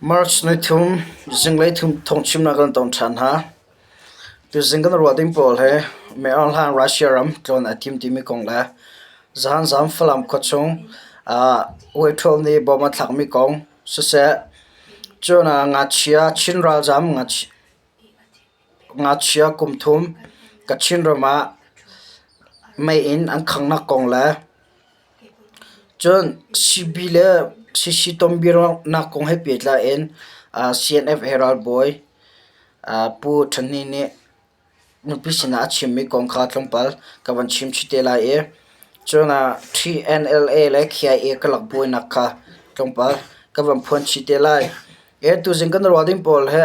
March nithum zinglei thawngchimnak kan tong ṭhan hna. Tuzing kan ruah ding pawl hi Mei Aung Hlaing Russia ram tlawn a tim timi kong le zahan Falam khuachung Uiṭhawl nih bom a thlakmi kong siseh, cun ngakchia Chin ralzaam ngakchia kum thum Kachin ram ah meiinn an khanghnak kong le Cun CB le CC tonbiaruahnak kong he pehtlai in CNF he ralbawi Pu Than Hnin nih nupi sinah a chimmi kong kha tlawmpal ka van chim chih te lai i cun TNLA le KIA karlak buainak kha tlawmpal ka van phuan chih te lai. Tuzing kan ruah ding pawl hi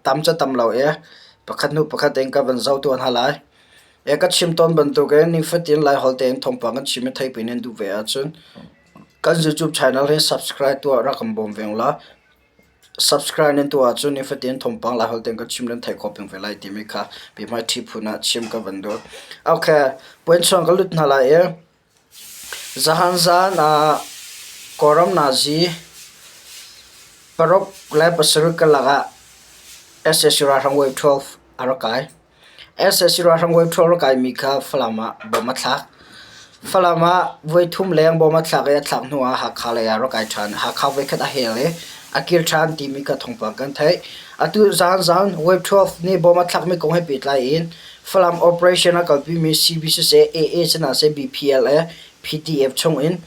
tam cu tam lo i pakhat hnu pakhat in ka van zoh tuah hna lai. Ka chim tawn bantukin nifatin Laiholh tein thawngpang kan chim i theihpi nan duh ve ahcun kan YouTube channel hi subscribe tuah rak kan bawm ve law subscribe nan tuah ahcun nifatin thawngpang Laiholh tein kan chim nan theih khawh peng ve lai timi kha hmaithih phun ah chim ka van duh. Okay, puan chung ka lut hna lai i Zahan zan ah Kawlram nazi 6 le 7 karlak ah sac ralhrang wave 12 a rak kai. Sac ralhrang wave 12 rak kaimi kha Falam ah bom a thlak. Falam ah voithum leng bom a thlak i a thlak hnu ah Hakha lei ah rak kai ṭhan. Hakha voikhat a hel i a kir ṭhan timi kha thawngpang kan theih. Atu zan zan wave 12 nih bom a thlakmi kong he pehtlai in Falam operation a kalpimi CB siseh, AA sihna seh, BPL le PDF chungin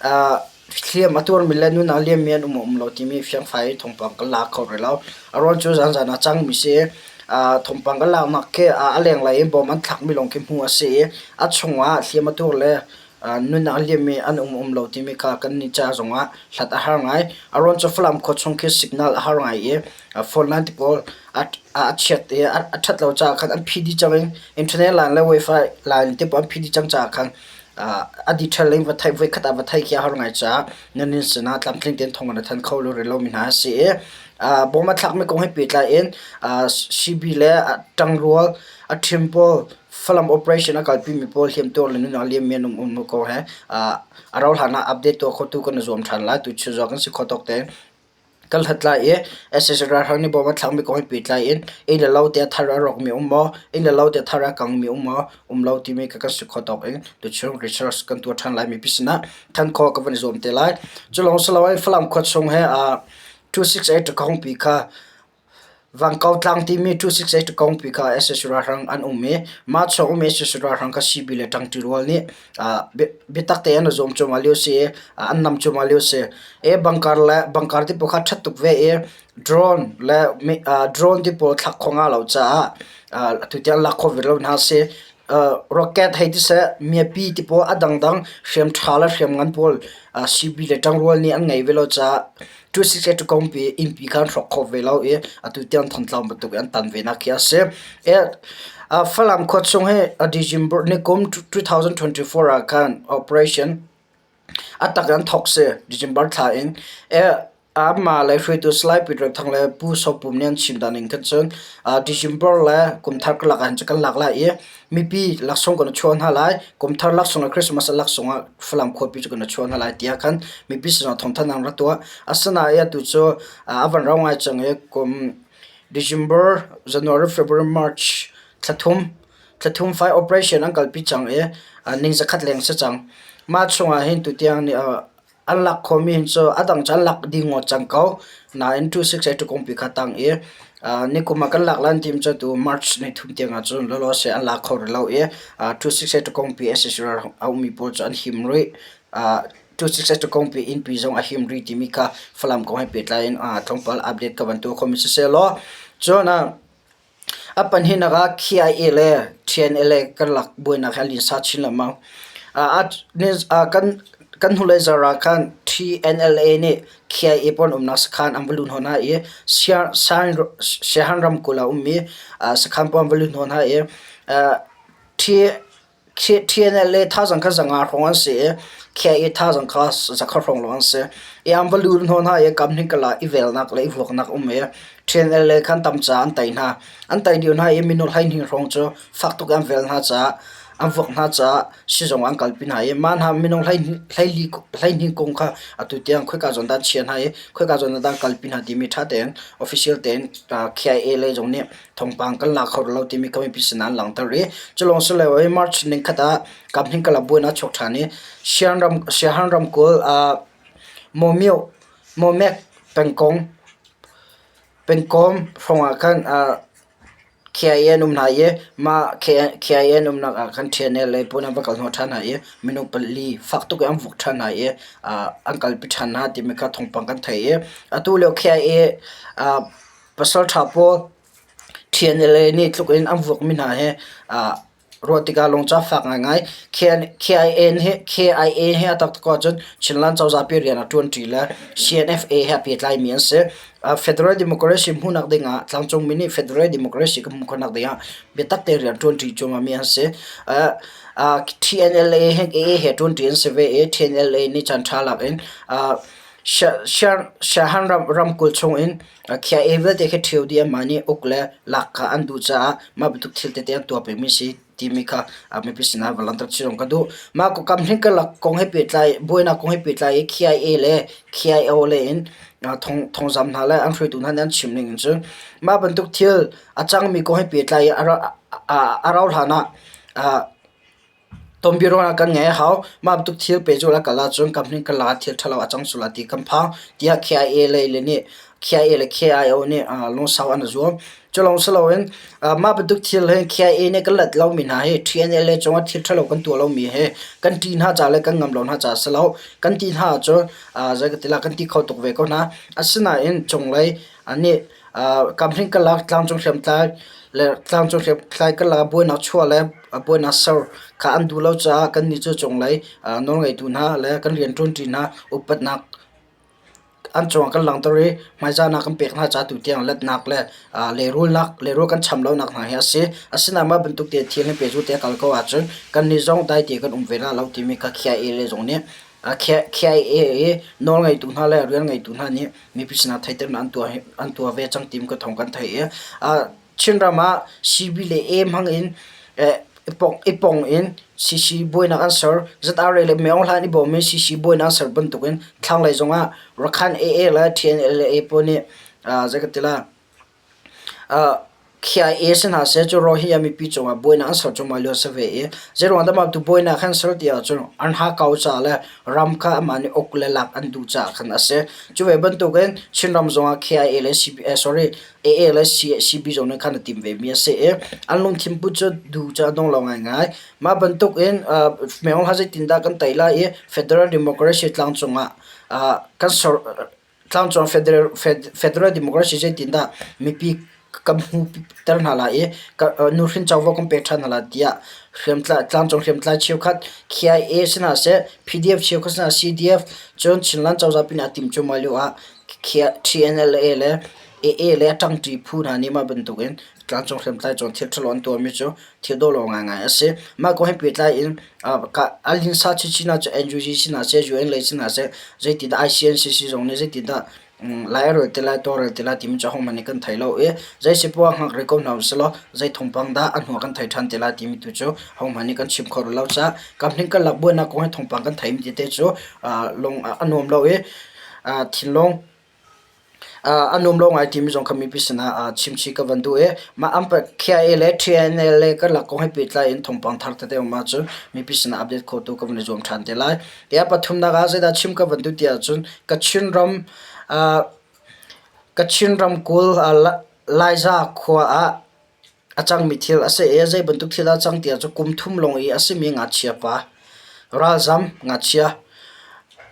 hliam a tuarmi le nunnak a liammi an um maw um lo timi fiangfai thawngpang kan la kho rih lo. A ruang cu zanzan ah cangmi si i thawngpang kan laknak khi a lenglei in bom an thlakmi lawng khi hmuh a si i a chungah hliam a tuar le nunnak a liammi an um um lo timi kha kan nih ca zongah hlat a har ngai. A ruang cu Falam khua chung khi signal a har ngai i phone line te pawl a chiat i a ṭhat lo caah khan an phi dih cang i internet line le wifi line te pawl an phi dih cang caah khan a detail in va theih voikhat ah va theih khi a har ngai caah nan inn sinah tlamtling tein thawng an thanh kho rih lomi hna a si i bawm a thlakmi kong he pehtlai in CB le ṭangrual a ṭhim pawl Falam operation a kalpimi pawl hliamtuar le nunnak liammi an um um ko he a rauh hlan ah update tuah khotu kan i zuam ṭhan lai. Tuchun zong kan si kho tawk tein kan hlat lai i sac ralhrang nih bawm a thlakmi kong he pehtlai in inn le lo te a thar a rawkmi um maw, inn le lo te a thar a kangmi um maw, um lo timi kha kan si kho tawk in tuchun research kan tuah ṭhan lai mipi sinah than khawh ka van i zuam te lai. Cu lawng si loin Falam khua chung he 268 kongpi kha Vangkau tlang timi 268 kongpi kha sac ralhrang an um i mah chung ummi sac ralhrang kha CB le ṭangṭi rual nih biatak tein an zuam cuahmah lio a si i an nam cuahmah lio a si. I bangkar le bangkar ti pawl kha ṭhat tuk ve i drone le drone ti pawl thlak khawh ngah lo caah atu tiang lak khawh ve lo hna a si. Rocket hei ti seh miapi ti pawl a dangdang hriam ṭha le hriam ngan pawl CB le ṭangrual nih an ngei ve lo caah 268 kongpi innpi kha an hrawk kho ve lo i atu tiang Thantlang bantuk in an tan ve nak khi a si. Falam khua chung hi December ni kum 2024 ah khan operation a tak an thawk si December thla in. Amah le hruaitu Salai Peter Thang le Pu Sopum nih an chim dan in khan cun December le kum thar karlak ah hin cu kan lak lai i mipi laksawng kan i chuah hna lai. Kum thar laksawng le Christmas laksawng ah Falam khuapi cu kan i chuah hna lai tiah khan mipi sinah thawngthanhnak an rak tuah. Asinain atu cu a van rau ngai cang i kum December, January, February, March thla thum thla thum fai operation an kalpi cang i ning zakhat leng si cang. Mah chungah hin tutiang nih An lak khawhmi hin cu a dang cu an lak dih ngawt cang ko. Nain 268 kungpi kha tang i nikum ah kan lak lan tim cu tu March ni thum tiang ah cun lawlaw se an lak kho rih lo i 268 kungpi SSR a ummi pawl cu an him rih. 268 kungpi innpi zong a him rih timi kha Falam kong he pehtlai in tlawmpal update ka van tuah khomi siseh law cun A pahnihnak ah KIA le TNLA karlak buainak hi a linsa chin lengmang. Kan hnulei zarh ah khan TNLA nih KIA pawl an umnak sakhan an va luh hnawh hna i Siahan ramkulh ah a ummi sakhan pawl an va luh hnawh hna i TNLA thazaang kha zanga hrawng an si i KIA thazaang kha zakhat hrawng lawng an si. I an va lut hnawh hna i kam hnih kala i velnak le i vuaknak a um i TNLA khan tam ca an tei hna. An tei lio hna i minung 12 hrawng cu fak tuk in an vel hna caah. An vuak hna caah sizung an kalpi hna i mah hna minung 12 kong kha atu tiang khoika zawn dah an chiah hna i khoika zawn ah dah an kalpi hna timi ṭha tein official tein KIA lei zong nih thawngpang kan la kho rih lo timi kan mipi sinah an langhter i cu lawng si lo in March nikhat ah Kamhning Kala buainak a chuak ṭhan i Siahan ramkulh Mawmio Mawmek pengkong pengkom hrawng ah khan KIA an um hna i mah KIA an umnak ah khan ṭhianel lei pawl an va kal hnawh ṭhan hna i minung pali fak tuk in an vuk ṭhan hna i an kalpi ṭhan hna timi kha thawngpang kan theih i atu lio KIA pasalṭha pawl ṭhianel lei nih tluk in an vuakmi hna hi ruah tikah lungca fak ngaingai. KIA he a taktak ahcun Chinland cozah pi rian a ṭuanṭi le CNFA he a pehtlaimi an si. Federal Democracy hmuhnak dingah tlangcungmi nih Federal Democracy kan hmuh khawhnak dingah biatak tein rian ṭuanṭi cuahmahmi an si. TNLA he AA he ṭuanṭi an si ve i TNLA nih caanṭha lak in Siahan ramkulh chungin KIA vialte khi ṭhio dih anmah nih uk le lak kha an duh caah mah bantuk thil tete an tuah pengmi si timi kha mipi sinah va langhter chih zong ka duh. Mah kam hin karlak kong he pehtlai buainak kong he pehtlai i KIA le KIO le in thongzam hna le an hruaitu hna nih an chim ning in cun mah bantuk thil a cangmi kong he pehtlai i a rauh hlan ah Tonbiaruang ah kan ngei a hau. Mah bantuk thil pehzulh a kal ahcun company kan lakah thil ṭhalo a cang sual lai ti kan phang tiah KIA lei le nih KIA le KIO nih lungsau an i zuam. Cu lawng si loin mah bantuk thil hi KIA nih kan let lomi hna hi TNLA cungah thil ṭhalo kan tuah lomi hi kan ṭih hna ca le kan ngam lo hna caah a si lo. Kan ti hna ahcun zei ka ti lai kan ti kho tuk ve ko hna. Asinain cunglei nih Kamhring karlak tlangcung hriamtlai le tlangcung hriamtlai karlak ah buainak chuah le buainak ser kha an duh lo caah kannih cu cunglei nawlngeitu hna le kan rianṭuanṭi hna upatnak an cungah kan langhter i hmaizahnak kan pek hna caah tutiang letnak le lehrulnak lehrul kan cham lonak hna hi a si. Asinain mah bantuk te thil hi pehzulh te a kal ko ahcun kannih zong dai te kan um ve la lo timi kha KIA le zong nih KIA i nawlngeitu hna le rianngeitu hna nih mipi sinah theihternak an tuah ve cang ti ka thawng kan theih i Chinram ah CB le A hmang in i pong in CC buainak an ser. ZRA le Maung Hlan i bawm in CC buainak an ser bantukin thlanglei zongah Rakhine AA le TNLA pawl nih zei ka ti lai KIA si hna seh cu Rohingya mipi cungah buainak an ser cuahmah lio a si ve i zeiruang dah mah tu buainak khan ser ti ahcun an hakkau ca le ram kha amah nih uk le lak an duh caah khan a si. Cu ve bantukin Chinram zongah KIA le CB, sorry AA le CB zong nih khan a tim vemi a si i an lungthin put cu duh cu a dong lo ngaingai. Mah bantukin Meo hla zeitindah kan tei lai i Federal Democracy tlangcung ah kan ser Tlangcung Federal Democracy zeitindah mipi kan hmuhter hna lai i nuhrin covo kan pek ṭhan hna lai tiah tlangcung hriamtlai cheukhat KIA si hna seh, PDF cheukhat si hna CDF cun Chinland cozah pin aa tim cuahmah lio ah TNLA le AA le a ṭangṭi phu hna nih mah bantukin tlangcung hriamtlai cung thil ṭhalo an tuahmi cu thil dawh lo ngaingai a si. Mah kong he pehtlai in a linsa chinchin ah cun NUG si hna seh, UN lei si hna seh, zeitindah ICNCC zong nih zeitindah lai a rel ti lai, tawlrel ti lai timi cu ahohmanh nih kan thei lo i zei si poah hngak rih ko hna usih law zei thawngpang dah a hnu ah kan thei ṭhan ti lai timi tu cu ahohmanh nih kan chim kho rih lo caah kamhning karlak buainak kong hi thawngpang kan theimi tete cu lung a nuam lo i thinlung A nuam lo ngai timi zong kha mipi sinah chimchih ka van duh i mah an KIA le TNLA karlak kong he pehtlai in thawngpang thar tete um ahcun mipi sinah update khotu ka van i zuam ṭhan te lai. Tiah pathumnak ah zeidah chim ka van duh ti ahcun Kachin ram Kachin ramkulh Laiza khua ah A cangmi thil a si i zei bantuk thil dah a cang ti ahcun kum thum lawng i a simi ngakchia pa, ralzam ngakchia,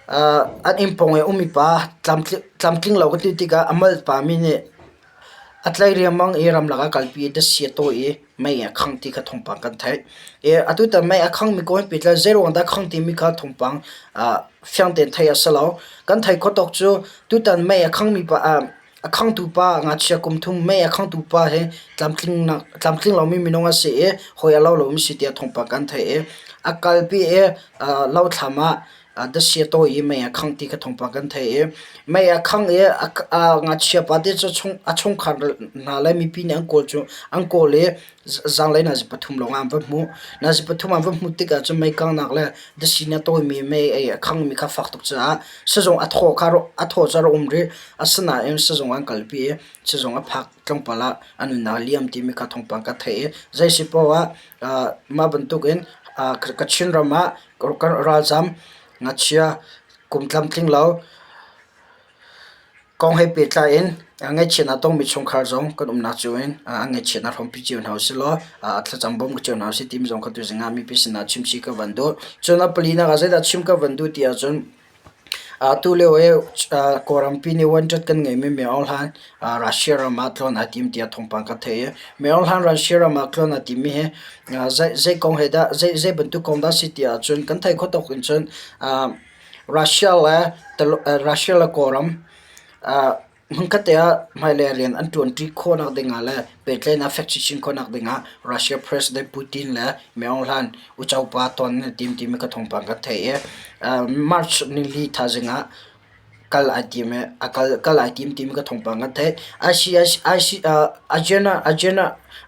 an inn pawng i a ummi pa tlamtling lo ka ti tikah a mal pami nih a tlaih riangmang i ramlak ah a kalpi i datsi a tawi i mei a khangh ti kha thawngpang kan theih. I atutan mei a khangmi kong he pehtlai zeiruang dah a khangh timi kha thawngpang fiang tein theih a si lo. Kan theih khawh tawk cu tutan mei a khangmi pa A khangtu pa ngakchia kum thum mei a khangtu pa hi tlamtling lomi minung a si i hawi a lo lomi si tiah thawngpang kan theih i a kalpi i lothlam ah Datsi a tawi i mei a khang ti kha thawngpang kan theih i mei a khang i ngakchia pa te cu a chungkhar hna le mipi nih an kawl cu an kawl i zanglei nazi pathum lawng ah an va hmuh. Nazi pathum an va hmuh tikah cun mei kanghnak le datsi nih a tawimi mei ei a khangmi kha fak tuk caah sizung a thaw kha a thaw cu a rak um rih. Asinain sizung an kalpi i sizung a phak tlawmpal ah a nunnak a liam timi kha thawngpang ka theih i zei si paoh ah mah bantukin Kachin ram ah ralzam ngakchia kum tlamtling lo kong he pehtlai in ngaihchiatnak a tongmi chungkhar zong kan umnak cio in an ngaihchiatnak hrawmpi cio hna usih law thlacam bawm cio hna usih timi zong kha tuzing ah mipi sinah chimchih ka van duh. Cun a palinak ah zeidah chim ka van duh ti ahcun Atu lio i Kawlrampi nih wanṭet kan ngeihmi Myo Aung Hlaing Russia ram ah tlawn aa tim tiah thawngpang ka theih i Myo Aung Hlaing Russia ram ah tlawn aa timmi hi zei kong he dah zei bantuk kong dah a si ti ahcun kan theih khawh tawk in cun Russia le Kawlram Hmunkhat te ah hmailei rian an ṭuanṭi khawhnak dingah le pehtlaihnak fek chinchin khawhnak dingah Russia President Putin le Min Aung Hlaing uco pa ton an i tim timi ka thawngpang kan theih i March nili thaizing ah kal ai tim i a kal kal ai tim timi ka thawngpang kan theih.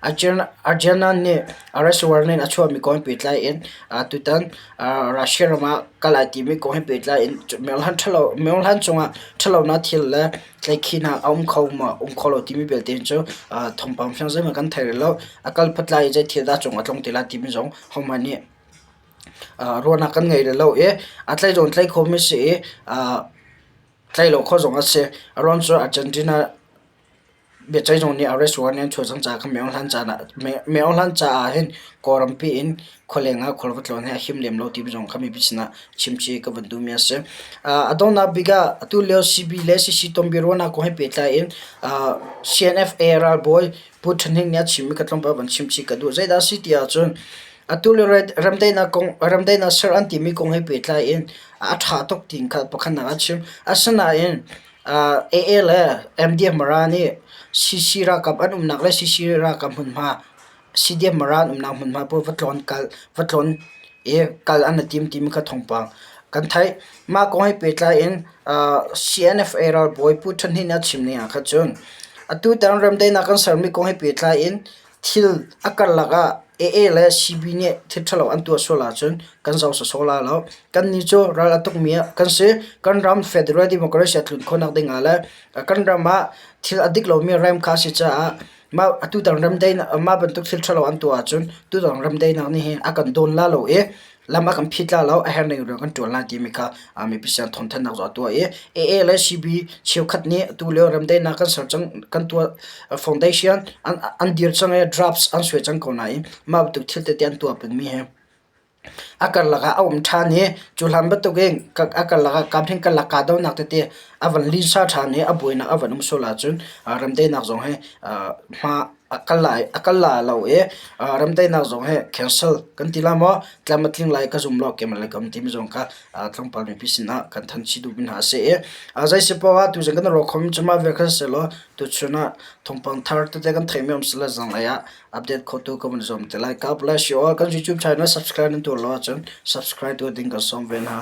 Argentina nih arrest warrant in a chuahmi kong he pehtlai in tutan Russia ram ah kal ai timi kong he pehtlai in Min Aung Hlaing cungah ṭhatlonak thil le tlaihkhihnak a um kho maw um kho lo timi belte cu thawngpang fiang zeihmanh kan thei rih lo. A kal phat lai i zei thil dah cung a tlung te lai timi zong hohmanh nih ruahnak kan ngei rih lo i a tlaih zong tlaih khawhmi si i tlaih lo khawh zong a si. A ruang cu Argentina Biaceih zung nih arrest warrant an chuah cang caah khan Min Aung Hlaing caah hin Kawlrampi in khualeng ah khual va tlawn hi a him lem lo timi zong kha mipi sinah chimchih ka van duhmi a si. A donghnak bik ah atu lio CB le CC tonbiaruahnak kong he pehtlai in CNFA ralbawi Pu Than Hing nih a chimmi ka tlawmpal van chimchih ka duh. Zeidah a si ti ahcun atu lio remdaihnak kong remdaihnak ser an timi kong he pehtlai in a ṭha tuk tiin kha pakhatnak a chim. Asinain AA le MDF Mara nih CC ralkap an umnak le CC ralkap hmunhma CDF Mara an umnak hmunhma pawl va tlawn kal va tlawn i kal an i tim timi kha thawngpang kan theih. Mah kong he pehtlai in CNFA ralbawi Pu Than Hnin a chim ning ah khan cun atu tiang remdaihnak kan sermi kong he pehtlai in Thil a karlak ah AA le CB nih thil ṭhalo an tuah sual ahcun kan zoh sawsawh lai lo. Kannih cu ral a tukmi kan si. Kan ram Federal Democracy a tlun khawhnak ding ah le kan ram ah thil a dik lomi rem kha a si caah mah atutan remdaihnak mah bantuk thil ṭhalo an tuah ahcun tutan remdaihnak nih hin a kan dawn la lo i lam a kan phit la lo, a herh ning rian kan ṭuan lai timi kha mipi sin thawngthanhnak zong a tuah i AA le CB cheukhat nih atu lio remdaihnak kan ser cang kan tuah foundation an dir cang i drafts an suai cang ko nain mah bantuk thil tete an tuah pengmi hi a karlak ah a um ṭhan i cu hlan bantukin a karlak ah kamhing karlak kahdohnak tete a van linsa ṭhan i a buainak a van um sual ahcun remdaihnak zong hi hma a kal lai a kal la lo i remdaihnak zong hi cancel kan ti la maw tlam a tling lai ka zum lo keimah le kam timi zong kha tlawmpal mipi sinah kan than chih duhmi hna a si i zei si poah ah tuzing kan ruah khomi cu mah vial kha si law tuchun ah thawngpang thar tete kan theihmi um sila zanglei ah update khotu ka vun zuam te lai. God bless you all. Kan YouTube channel subscribe nan tuah lo ahcun subscribe tuah ding kan sawm ve hna.